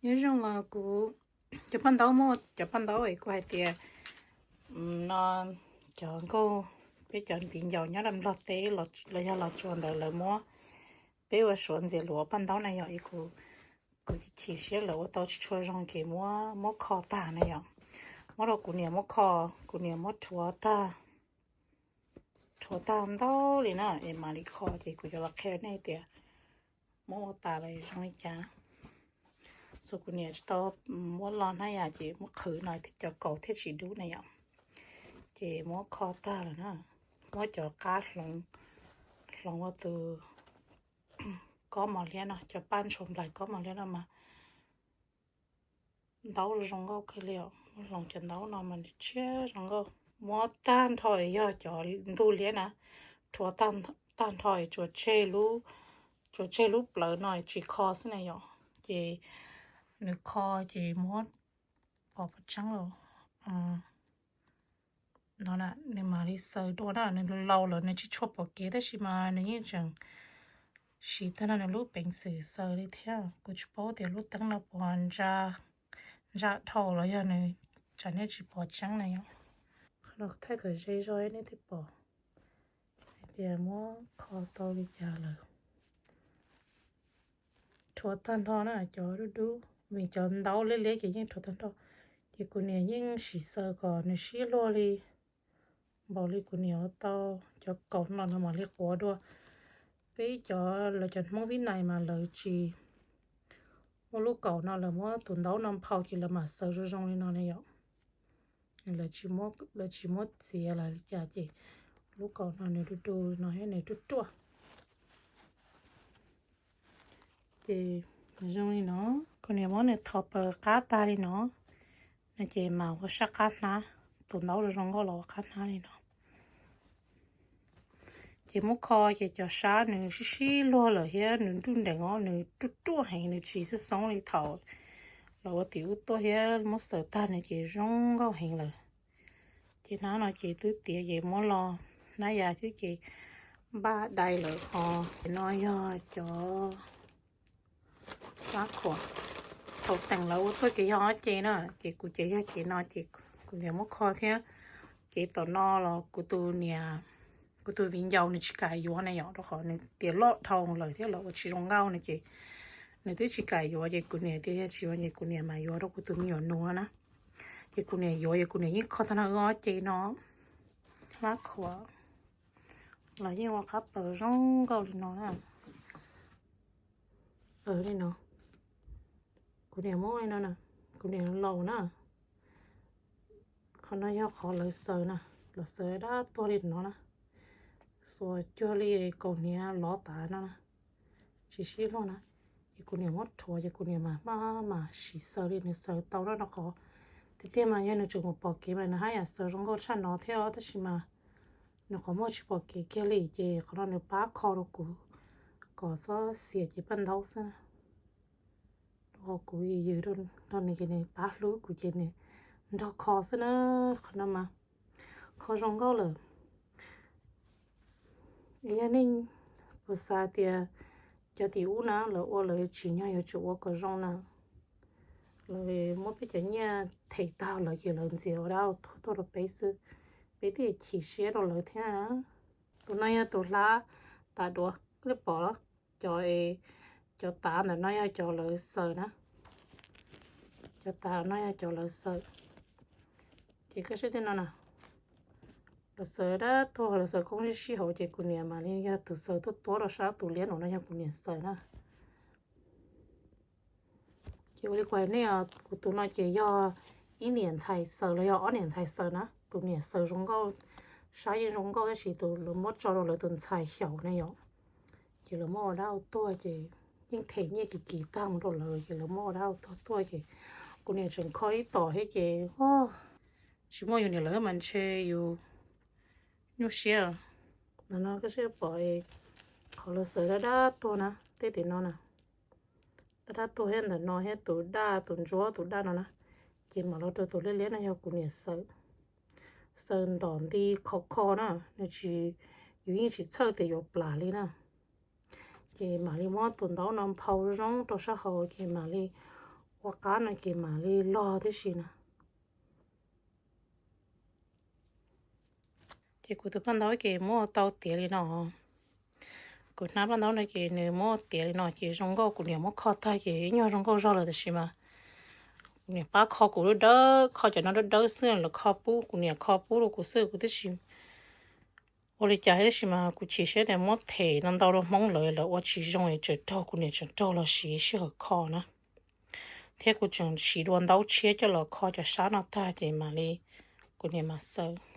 Nyob zoo os kuv cov paj ntaub, muaj cov paj ntaub es kuv hais tias no cov nkauj, peb cov viv ncaus nyob rau Nplog teb los yog Los Tsuas ntawd lawv muab peb ua suav ntxias luas paj ntaub na yom. Kuv, kuv chim siab lawv ua tau tsis tshua zoo ces muab, muab kho tag na yom. Muab rau kuv niam muab kho, kuv niam muab rhuav tag, rhuav tag ntau li na es mam li kho. Ces kuv yuav los qhia nej tias muab ua tas lawm zoo li cas. Xus kuv niam tsis tau muab lo hnab yas ces muab qhwv no thiab cov kaus thiaj tsis dub na yom. Ces muab kho tag lawm na, muab cov qab hloov, hloov ua tus kob mos liab no, cov paj ntshua nplaim kob mos liab no mas ntaub zoo nkauj kawg li os. Muab hloov cov ntaub no mas tshiab zoo nkauj. Muab tag nrho yog cov ntug liab na, rhuav tag nrho tsuas tseg lub, tsuas tseg lub plawv no tsis kho xwb na yom. Ces nws kho ces muab pov pov tseeb los no na, nws mam li xaws dua na. Nws laus lawm nws tsis tshua pom kev tab sis mas nws yeej tseem siv tag nrho nws lub peev xwm xaws li thiab. Kuv tsis paub tias lub teeb no puas ntsa, ntsa dhau los yog nws tsam nej tsis pom tseeb na yom. Qhov no thaij kom ze zog nej thiaj pom hais tias muab kho tau li cas lawm. Rhuav tag nrho na, cov dub dub, vim cov ntaub liab liab ces yeej rhuav tag nrho. Ces kuv niam yeej sim xaws kom nws sib luag li, npaum li kuv niam ua tau. Cov kaus no no mam li quav dua. Peb cov, lawv cov Hmoob Vib Nais mas lawv tsis muab lub kaus no, lawv muab tus ntaub no nphau ces lawv mam xaws zoo zoo li no ne yom. Lawv tsis muab txiav los li cas ces lub kaus no nws du du no thiab nws ruaj ruaj. Ces zoo li no, kuv niam muab nws tho paws qab tag li no, no ces mam ua sab qab hnab, tus ntaub zoo zoo nkauj los ua qab hnab li no. Ces muab kho ces cov sab nws sib sib luag lawm thiab nws nruj nreem os, nws ruaj ruaj heev, nws tsis xoob xoob li thaum los ua tim ub tuaj thiab muab xaws tag no ces zoo nkauj heev lawm. Ces hnab no ces twb tiav ces muab lo hnab yas xwb ces npaj dai lawm ho. Ces no yog cov hlab khuam. Thaum teem lawv ua tuaj ces yog ob ce na, ces kuv ces yog ce no ces kuv niam muab kho thiab. Ces tom no los kuv tus niam, kuv tus viv ncaus nws tsis kam yuav na yom, rau qhov nws tias loj dhau lawm thiab lawv ua tsis zoo nkauj no ces nws twb tsis kam yuav ces kuv niam tias yog tsis yuav ces kuv niam mam yuav rau kuv tus me nyuam nus na. Ces kuv niam yuav ces kuv niam yeej kho tag nrho ob ce no. Hlab khuam los yeej ua qab plaws zoo nkauj li no na. Li no, kuv niam muab li no na, kuv niam laus na. Qhov no yog qhov lawv xaws na, lawv xaws dab tuag li no na. Xuas cuag li kaus hniav lov tas no na, tsis sib luag na. Ces kuv niam muab rhuav ces kuv niam mam maj mam sim xaws li nws xaws tau na. Rau qhov tiag tiag mas yog nws tseem mus pom kev mas nws haj yam xaws zoo nkauj tshaj no thiab os, tab sis mas nws qhov muag tsis pom kev kiag li ces qhov no nws pab kho rau kuv kom txhob xiam cev paj ntaub xwb na. Rau qhov kuv yws yws rau nws ces nws pab hlub kuv ces nws nrog kho xwb na. Qhov no mas kho zoo nkauj lawm. Yog nej puas xav tias cov tim ub na lawv ua lawv tsim nyog yuav tsum ua kom zoo na, lawv muab peb cov nyiaj them tag lawm ces lawv ntxias ua dab ua tuag tuaj rau peb xwb, peb thiaj chim siab rau lawv thiab. Tus no yog tus hlab tav duav, nej pom los? Cov, cov tav ntawm no yog cov lawv xaws na. Cov tav no yog cov lawv xaws. Ces koj saib tej no na, lawv xaws dab tuag, lawv xaws koob sib sib hauv ces kuv niam mam li yog tus xaws tuaj tuab rau sab, tus liab no no yog kuv niam xaws na. Ces ua li kuv hais nej, kuv tus no ces yog ib niam ntxhais xaws los yog ob niam ntxhais xaws na. Tus niam xaws zoo nkauj, sab yeej zoo nkauj tab sis tus lawv muab tso rau lawv tus ntxhais xyaum na yom. Ces lawv muab ua dab ua tuag ces yeej them nyiaj kim kim tag mus rau lawv ces lawv muab ua dab ua tuag tuaj ces kuv niam tseem kho ib tom thiab ces tsis muaj yus niam lawv mas ntshe yus nyuaj siab. Ntawm no koj saib pom qhov lawv xaws dab dab tuag na, tej tim no na, dab dab tuag thiab ntawm no thiab tus daj, tus ntsuab tus daj no na, ces mam los rau tus liab liab no yog kuv niam xaws. Xaws ntom nti khov kho na, nws tsis, yus yeej tsis txhawj tias yuav plam li na. Ces mam li muab tus ntaub no nphau zoo rau sab hauv ces mam li Ua qab no ces mam li log tib si na. Ces kuv tus paj ntaub ces muab tau tiav li no. Kuv hnab paj ntaub no ces nws muab tiav li no ces zoo nkauj, kuv niam muab kho tag ces ib nyuag zoo nkauj zog lawm, tab sis mas kuv niam pab kho kuv dawb dawb, kho cov no dawb dawb xwb los kho pub, kuv niam kho pub rau kuv xwb, kuv twb tsis ua li cas, tab sis mas kuv chim siab tias muab them ntau ntau rau Hmoob lawv, lawv ua tsis zoo es tseem raug, kuv niam tseem raug los siv sij hawm kho na. Thiab kuv tseem siv dua ntaub tshiab coj los kho cov sab no tag ces mam li, kuv niam mam xaws.